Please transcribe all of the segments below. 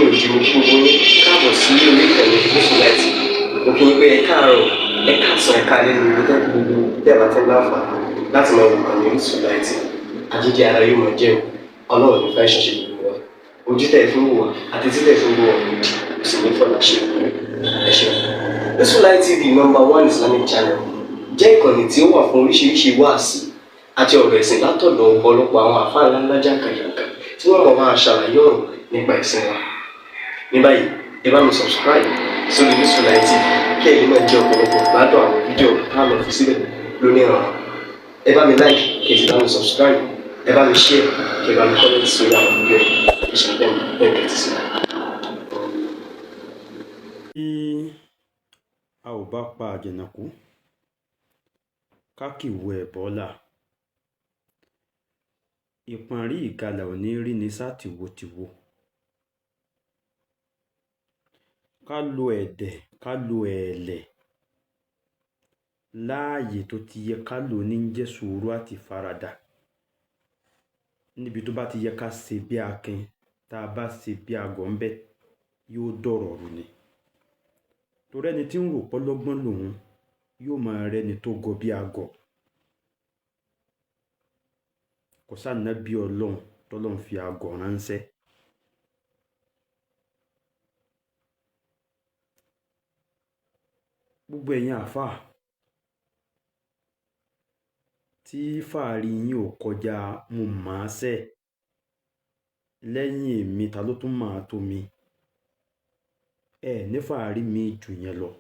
Lẹ́yìn òdì, mo kí gbogbo yín káàbọ̀ sí orí ìkànnì Orísun Light. Mo kí yín pé ẹ káàárọ̀, ẹ káàsán, ẹ káalẹ́ ní gbogbo gbogbo tẹ́ ẹ bá ti ń láǹfààní láti máa wò ìkànnì Orísun Light. Àjíjẹ ara yóò máa jẹun. Ọlọ́run ní fẹ́ ṣẹṣẹ gbogbo wa. Ojú tẹ̀ fún wò wá àti títẹ̀ fún wò wá òdì kò sì ní fọlá ṣe. Ẹ ṣeun. Orísun Light TV, number one Islamic channel, jẹ́ ìkànnì tí ó wà fún oríṣiríṣi wáàsí àti ọ̀rọ̀ ẹ̀sìn látọ̀dọ̀ ọ̀pọ̀lọpọ̀ àwọn àfáà ńláńlá jàǹkànjàǹkàn tí wọ́n mọ̀ máa ṣàlàyé ọ̀rọ̀ nípa ẹ̀sìn wa. Ní báyìí, ẹ bá mi subscribe sórí Orísun Light TV kí ẹ̀yin náà jẹ́ ọ̀pọ̀lọpọ̀ gbádùn àwọn fídíò tá a lọ fi síbẹ̀ lónìí ọ̀rọ̀. Ẹ bá mi like, kí ẹ sì bá mi subscribe, ẹ bá mi share, kí ẹ bá mi comment sórí àwọn fídíò yìí. Ẹ ṣe bẹ́ẹ̀ bẹ́ẹ̀ tẹ́tí sí. Bí a ò bá pa àjànàkú, ká kìwọ ẹ̀ bọ́là. Ìpọ́nrí ìgalà ò ní rí ní sá tìwotìwo. Ká lo ẹ̀dẹ̀, ká lo ẹ̀ẹ̀lẹ̀ láàyè tó ti yẹ ká lò ní jẹ́ sùúrù àti faradà. Níbi tó bá ti yẹ ká ṣe bí akin, tá a bá ṣe bí agọ̀ ń bẹ, yóò dọ̀rọ̀ rú ni. Torí ẹni tí ń rò pọ́lọ́gbọ́n lòun yóò máa rẹ́ni tó gọ bí agọ̀. Kò sáànábì Ọlọ́run tọ́lọ́run fi agọ̀ ránṣẹ́. Gbogbo ẹ̀yin àáfàá tí fàárí yín ò kọjá mo mọ̀ ọ́n sẹ́, lẹ́yìn èmi ta ló tún mọ̀ ọ́n tó mi? Ẹ ní fàárí mi jù yẹn lọ.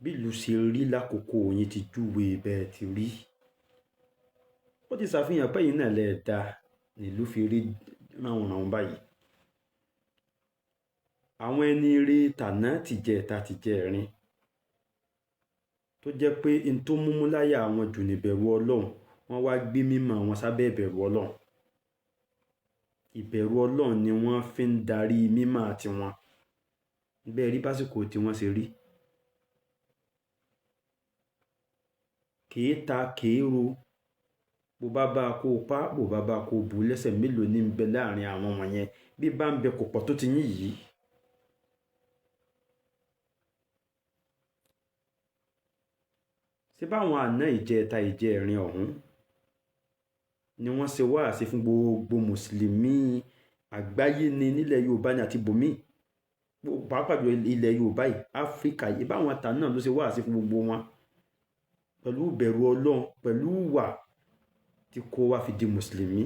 Bí ìlú ṣe rí lákòókò yín ti júwe bẹ́ẹ̀ ti rí. Ó ti ṣàfihàn pé ẹ̀yin náà lẹ dá nílùú fi rí ránhunràhun báyìí. Àwọn ẹni rí tàná tìjẹta tìjẹrin tó jẹ́ pé n tó múmú láyà àwọn jù níbẹ̀rù Ọlọ́run, wọ́n wá gbé mímọ̀ wọn sábẹ́ ìbẹ̀rù Ọlọ́run. Ìbẹ̀rù Ọlọ́run ni wọ́n fi ń darí mímọ̀ tiwọn. Bẹ́ẹ̀ rí básìkò tí wọ́n ṣe rí. Kèé ta kèé ro, bó bá bá a kó o pa, bó bá bá a kó o bù lẹ́sẹ̀ mélòó ní ń bẹ láàrin àwọn wọ̀nyẹn. Bí bá ń bẹ kò pọ̀ tó ti yín yìí. Ṣé báwọn àná ìjẹta ìjẹrin ọ̀hún ni wọ́n ṣe wáàsí fún gbogbo mùsùlùmí àgbáyé ni nílẹ̀ Yorùbá ni àti bòmíì, pàápàá jù ilẹ̀ Yorùbá yìí, Áfíríkà yìí, báwọn àtà náà ló ṣe wáàsí fún gbogbo wọn pẹ̀lú ìbẹ̀rù Ọlọ́run, pẹ̀lú ìwà tí kó wá fi di mùsùlùmí.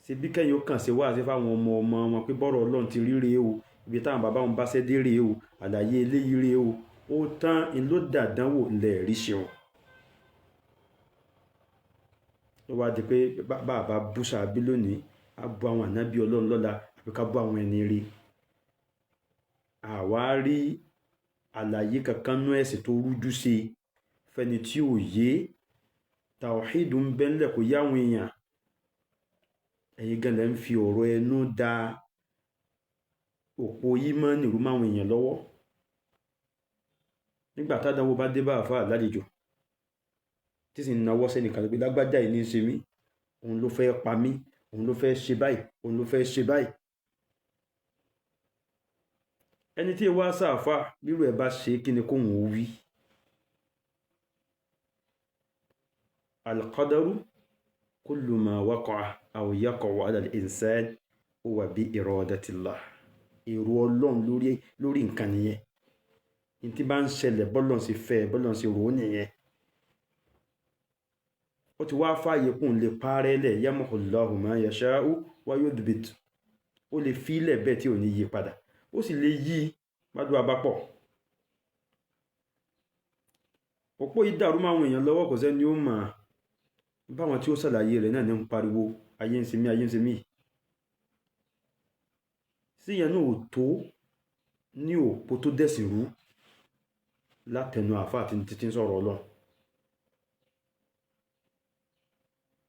Ṣé bí kẹ́yìn ó kàn ṣe wáàsí fáwọn ọmọ ọmọ wọn pé bọ́rọ̀ Ọlọ́run ti rí rèé o, ibi táwọn bàbá wọn bá ṣẹ́ dé rèé o, àlàyé eléyìí rèé o, ó tán ń ló dàdánwò ńlẹ̀ rí ṣeun. Ló wá di pé bàbá bú sàbí lónìí, á bu àwọn ànábì Ọlọ́run lọ́la àbí ká bú àwọn ẹni rí. Àwa rí àlàyé kankan nú ẹ̀sìn tó rújú sí i fẹ́ni tí ò yé. Tàwíìdù ń bẹ ńlẹ̀ kò yé àwọn èèyàn. Ẹ̀yin gan lẹ ń fi ọ̀rọ̀ ẹnu da òpó ìmánì rú máwọn èèyàn lọ́wọ́. Nígbà tádánwò bá dé bá àáfàá lálejò tí sì ń nawọ́ sẹ́nìkan pé lágbájá yìí ní í ṣe mí, òun ló fẹ́ pa mí, òun ló fẹ́ ṣe báyìí, òun ló fẹ́ ṣe báyìí. Ẹni tí wá sáàfà bírú ẹ̀ bá ṣe kí ni kóhun ó wí. Al-qadaru kullu ma waqa'a aw yaqa'u ala al-insan huwa bi iradatillah. Èrò Ọlọ́run lórí lórí nǹkan nìyẹn. Ní tí bá ń ṣẹlẹ̀ bọ́lọ́run ṣe fẹ́, bọ́lọ́run ṣe rò ó nìyẹn. Ó ti wá fààyè kóun lè parẹ́ lẹ̀, yamhullahu ma yasha'u wa yuthbit. Ó lè fílẹ̀ bẹ́ẹ̀ tí ò ní yí padà. Ó sì lè yí gbádùn abápọ̀. Òpó yìí dàrú máwọn èèyàn lọ́wọ́, kò sẹ́ni ó mọ̀. Báwọn tí ó ṣàlàyé rẹ̀ náà ní ń pariwo ayé ń ṣe mí, ayé ń ṣe mí. Sí ìyẹn náà ò tó ní òpó tó dẹ̀sìn rú látẹnu àáfàá tí tí ń sọ̀rọ̀ Ọlọ́run.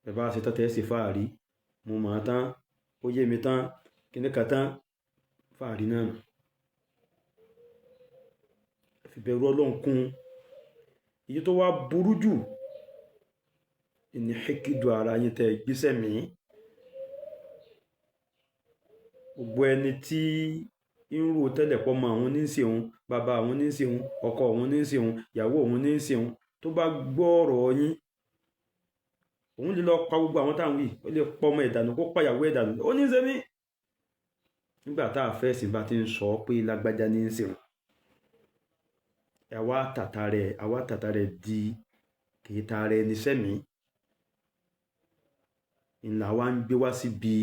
Ẹ bá ṣe tán tẹ́ ṣe fáàrí, mo mọ̀ ọ́n tán, ó yé mi tán, kíní kan tán, fáàrí náà nù. Ẹ fi bẹ̀rù Ọlọ́run kún. Èyí tó wá burú jù ní híkídù ara yín tẹ́ gbéṣẹ́ mí. Gbogbo ẹni tí ń rò tẹ́lẹ̀ pọ́ mọ àwọn ní ń ṣe òun, bàbá àwọn ní ń ṣe òun, ọkọ òun ní ń ṣe òun, ìyàwó òun ní ń ṣe òun, tó bá gbọ́ ọ̀rọ̀ yín, òun lè lọ pa gbogbo àwọn táwọn yìí, ó lè pọ́ ọmọ ẹ̀dànù, kó pa ìyàwó ẹ̀dànù, ó ní ń ṣe mí. Nígbà tá a fẹ́ sìn bá ti ń sọ pé lágbájá ní ń ṣe òun, àwa tàtà rẹ̀ di kìí ta rẹ̀ ẹni sẹ́mi ńlá wa ń gbé wá síbi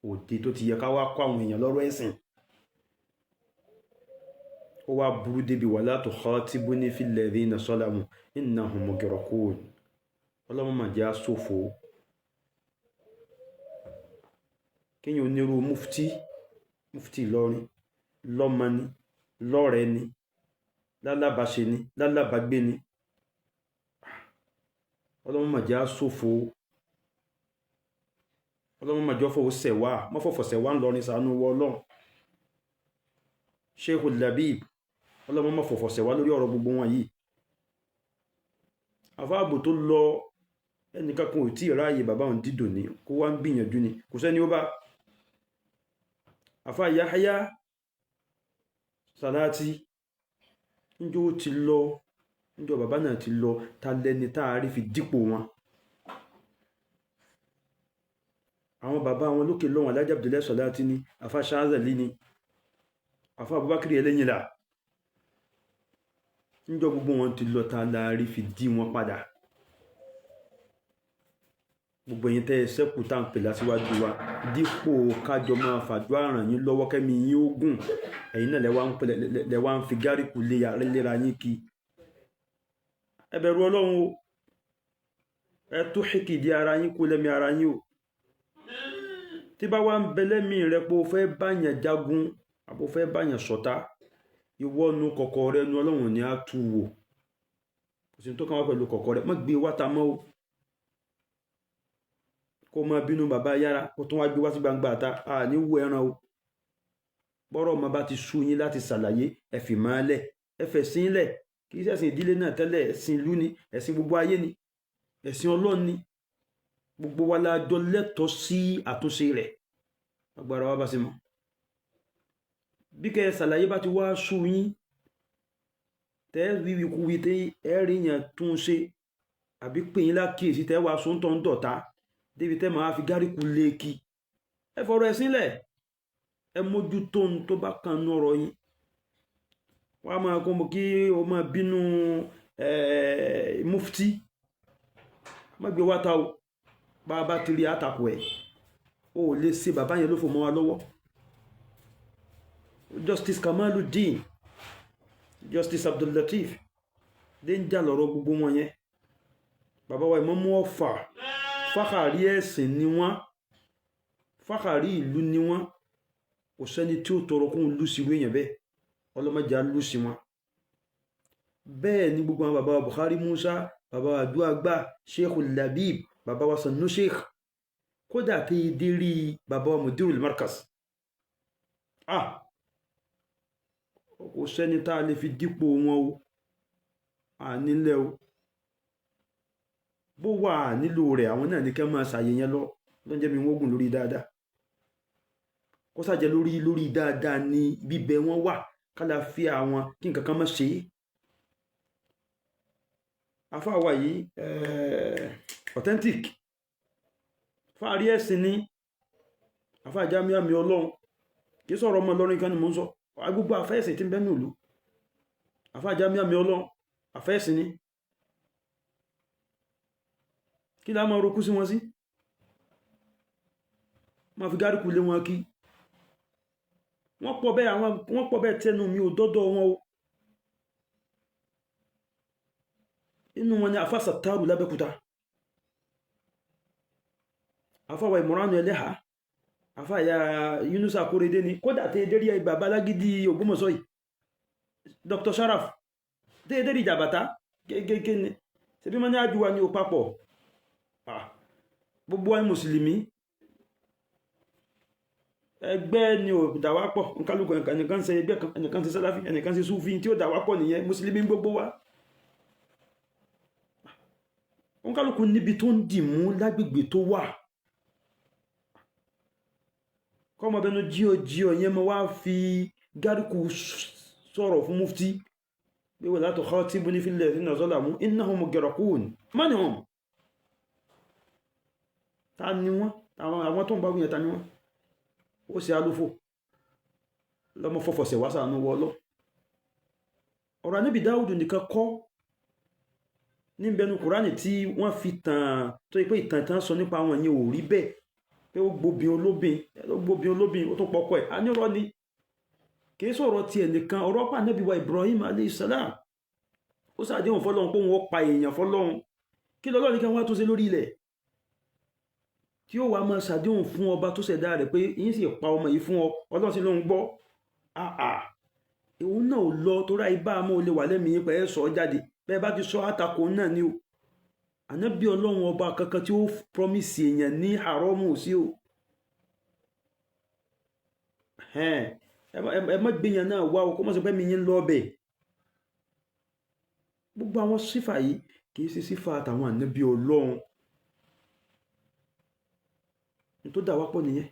òde tó ti yẹ ká wá kó àwọn èèyàn lọ́rọ̀ ẹ̀sìn. Ó wá burú débi wala tukhatibuni fil ladhina zalamu innahum mughraqun. Ọlọ́run mà jẹ́ àsòfò. Kéèyàn onírú mufti Ìlọrin lọ́mọ ni, lọ́rẹ̀ẹ́ ni, lálábàáṣe ni, lálábàágbé ni. Ọlọ́run mà jẹ́ àsòfò. Ọlọ́run mà jẹ́ fọwọ́ sẹ̀wá, mọ́fọ̀fọ̀ sẹ̀wá ńlọrin ṣàánú wọ Ọlọ́run. Sheikhul Labib, ọlọ́run má fọ̀fọ̀ sẹ̀wá lórí ọ̀rọ̀ gbogbo wọn yìí. Àfáàbò tó lọ, ẹnìkan kan ò tí ì ráàyè bàbá òun dídò ní, kó wá ń gbìyànjú ni, kò sẹ́ni ó bá. Àfá Yahya Salati, níjọ́ ó ti lọ, níjọ́ bàbá náà ti lọ, ta lẹni tá a rí fi dípò wọn. Àwọn bàbá wọn lókè lọ́wọ́n, Alhaji Abdullahi Salati ni, Àfá Shazali ni, Àfá Abubakar Ẹlẹ́yìnlá. Níjọ́ gbogbo wọn ti lọ, ta la rí fi dí wọn padà. Gbogbo ẹ̀yin tẹ́ ẹ ṣẹ́kù tá à ń pè lásìwájú wa, dípò kájọ máa fàdúrà ràn yín lọ́wọ́ kẹ́mi yín ó gùn, ẹ̀yin náà lẹ wá ń fi gáríkù léra yín kí. Ẹ bẹ̀rù Ọlọ́run o, ẹ tó hìkìdí ara yín kú lẹ́mi ara yín o. Tí bá wá ń bẹ lẹ́mí rẹ pé o fẹ́ báyàn jagun àbò fẹ́ báyàn ṣọ̀tá, ìwọ nu kọ̀kọ̀ rẹ nu Ọlọ́run ní á tú wò. Kò sí tó kàn wá pẹ̀lú kọ̀kọ̀ rẹ, má gbé wá ta mọ́ o. Kó máa bínú bàbá yára, kó tún wá gbé wá sí gbangba àta, a ní wú ẹran o. Bọ́rọ̀ ọmọ bá ti sú yín láti ṣàlàyé, ẹ fi máa lẹ̀, ẹ fẹ̀ sí lẹ̀. Kì í ṣẹ̀sìn ìdílé náà tẹ́lẹ̀, ẹ̀sìn ìlú ni, ẹ̀sìn gbogbo ayé ni, ẹ̀sìn Ọlọ́run ni. Gbogbo wa la jọ lẹ́tọ̀ọ́ sí àtúnṣe rẹ̀. Agbára wa bá ṣe mọ́. Bí kẹ́ ẹ ṣàlàyé bá ti wá sú yín, tẹ́ wíwí kú wí tẹ́ ẹ rí yẹn tún ṣe, àbí pè yín lákìyèsí tẹ́ wàá sún tọ́ ń dọ̀tá, débi tẹ́ máa fi gáríkù léèkì. Ẹ fọ̀rọ̀ ẹ sílẹ̀, ẹ mójútó ohun tó bá kan nú ọ̀rọ̀ yín. Wọ́n á máa kó mo kí o máa bínú mufti. Má gbé wá ta o, bá a bá ti rí àtakò ẹ̀, o ò lè ṣe bàbá yẹn ló fò mọ́ wa lọ́wọ́. Justice Kamaluddin, Justice Abdul Lateef, danger lọ̀rọ̀ gbogbo wọn yẹn. Bàbá wa Ìmámù Ọ̀fà, fákàrí ẹ̀sìn ni wọ́n, fákàrí ìlú ni wọ́n. Kò sẹ́ni tí ó tọrọ kóun lù sí irú èèyàn bẹ́ẹ̀, ọlọ́mọdé á lù sí wọn. Bẹ́ẹ̀ ni gbogbo àwọn bàbá wa Buhari Musa, bàbá wa Aduagba, Sheikhul Labib, bàbá wa Sanu Sheikh, kódà tí i dérí bàbá wa Mudirul Markaz. Kò sẹ́ni tá a lè fi dípò wọn o, à nílẹ̀ o. Bó wà nílò rẹ̀, àwọn náà ní kẹ́ máa ṣàyè yẹn lọ, ló ń jẹ́ mi wọ́n gùn lórí dáadáa. Kó ṣàjẹ́ lórí dáadáa ni bíbẹ wọn wà, kálá fi àwọn kí nǹkan kan má ṣe é. Àfáà wa yìí authentic, fáàrí ẹ̀sìn ni, àfáà Jamiu mi Ọlọ́run, kì í sọ̀rọ̀ ọmọ Ìlọrin kan ni mò ń sọ, gbogbo àfẹ́ẹ̀sìn tí ń bẹ nílùú. Àfáà Jamiu mi Ọlọ́run, àfẹ́ẹ̀sìn ni. Kí la máa rokú sí wọn sí? Máa fi gáríkù lé wọn kí. Wọ́n pọ̀ bẹ́ẹ̀, àwọn wọ́n pọ̀ bẹ́ẹ̀ tẹnu mi ò dọ́dọ̀ wọn o. Inú wọn ni àfáà Sàtárù lábẹ́kúta, àfáà wa Ìmọ̀ránù Ẹlẹ́hà, àfáà ya Yunusa Akóredé ni, kódà tẹ́ dérí bàbá alágídí Ògbómọ̀ṣọ́ yìí, Dr. Sharaf, tẹ́ dérí Ìjàbàtà kéèkéé ni, ṣebí mọ́ ní àjúwa ní o papọ̀. Gbogbo wa mùsùlùmí, ẹgbẹ́ ni ò dà wá pọ̀, nkálukú ẹnìkan ṣe ẹgbẹ́ kan, ẹnìkan ṣe sálàfí, ẹnìkan ṣe súfì, tí ó dà wá pọ̀ nìyẹn, mùsùlùmí gbogbo wa. Nkálukú níbi tó ń dì mú lágbègbè tó wà. Kọ́ Kọ́mọ bẹnu jíọ jíọ yẹn mo wá fi gárùkù sọ̀rọ̀ fún mufti pé wala tukhatibni fil ladhina zalamu innahum mughraqun. Man hum? Ta ni wọ́n? Àwọn tó ń bá wíyẹn, ta ni wọ́n? Ó ṣe alúfò lọ́mọ fọ́fọ́sẹ̀ wá sànú wọ́ lọ. Ọ̀rọ̀ Ànábì Dáúdù nìkan kọ́ ní bẹnu Kùránì tí wọ́n fi tàn tó yẹ pé ìtàn tán sọ nípa àwọn yẹn ò rí bẹ́ẹ̀, pé ó gbóbin olóbin, ó gbóbin olóbin, ó tún pọkọ ẹ̀. Anírọ́ ni, kìí sọ̀rọ̀ tiẹ̀ nìkan. Ọ̀rọ̀ pa Ànábì wa Ibrahim alayhi salam, ó sàdéhùn fọlọ́hun pé òun ó pa èèyàn fọlọ́hun. Kí lọ́lọ́ ní kí wọ́n tó ṣe lórí ilẹ̀ tí ó wàá máa ṣàdéhùn fún ọba tó ṣẹ̀dá rẹ̀ pé yín sì pa ọmọ yìí fún ọ? Ọlọ́run sì ló ń gbọ́. Àà, òun náà ò lọ torí àìbá àmọ́ ò lè wà lẹ́mìí pé ẹ sọ ọ́ jáde. Bẹ́ẹ̀ bá ti sọ, àtakò náà ni o. Ànábì Ọlọ́run ọba kankan tí ó promise èèyàn ní haramu sí o. Ẹ má gbìyàn náà wá o, kó má sọ pé mi yín lọ bẹ̀. Gbogbo àwọn sífà yìí kì í ṣe sífà àtàwọn ànábì Ọlọ́run. Ní tó dà wá pọ̀ nìyẹn.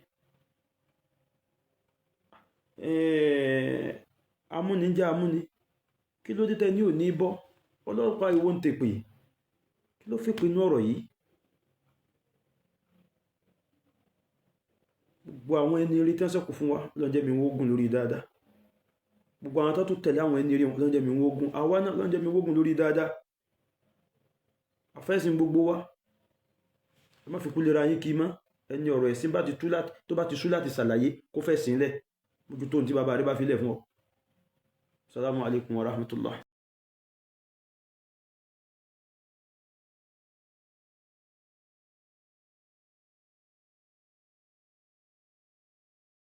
Amúni jẹ́ amúni. Kí ló dé tẹ́ ní òní bọ́ ọlọ́pàá ìwọ ń tèpè? Kí ló fi pinnu ọ̀rọ̀ yìí? Gbogbo àwọn ẹni rí tí wọ́n sẹ́kù fún wa, lọ́njẹ́ mi wógún lórí dáadáa. Gbogbo àwọn tó tún tẹ̀lé àwọn ẹni rí wọn, lọ́njẹ́ mi wógún. Àwa náà, lọ́njẹ́ mi wógún lórí dáadáa. Àfẹ́sìn gbogbo wa, ẹ má fi kú lera yín kí mọ́. Ẹni ọ̀rọ̀ ẹ̀sìn bá ti tú tó bá ti sú láti ṣàlàyé, kó fẹ́ sìn lẹ̀ mójútó ohun tí bàbá rẹ bá fi lẹ̀ fún ọ. Salamu alaykum wa rahmatullah.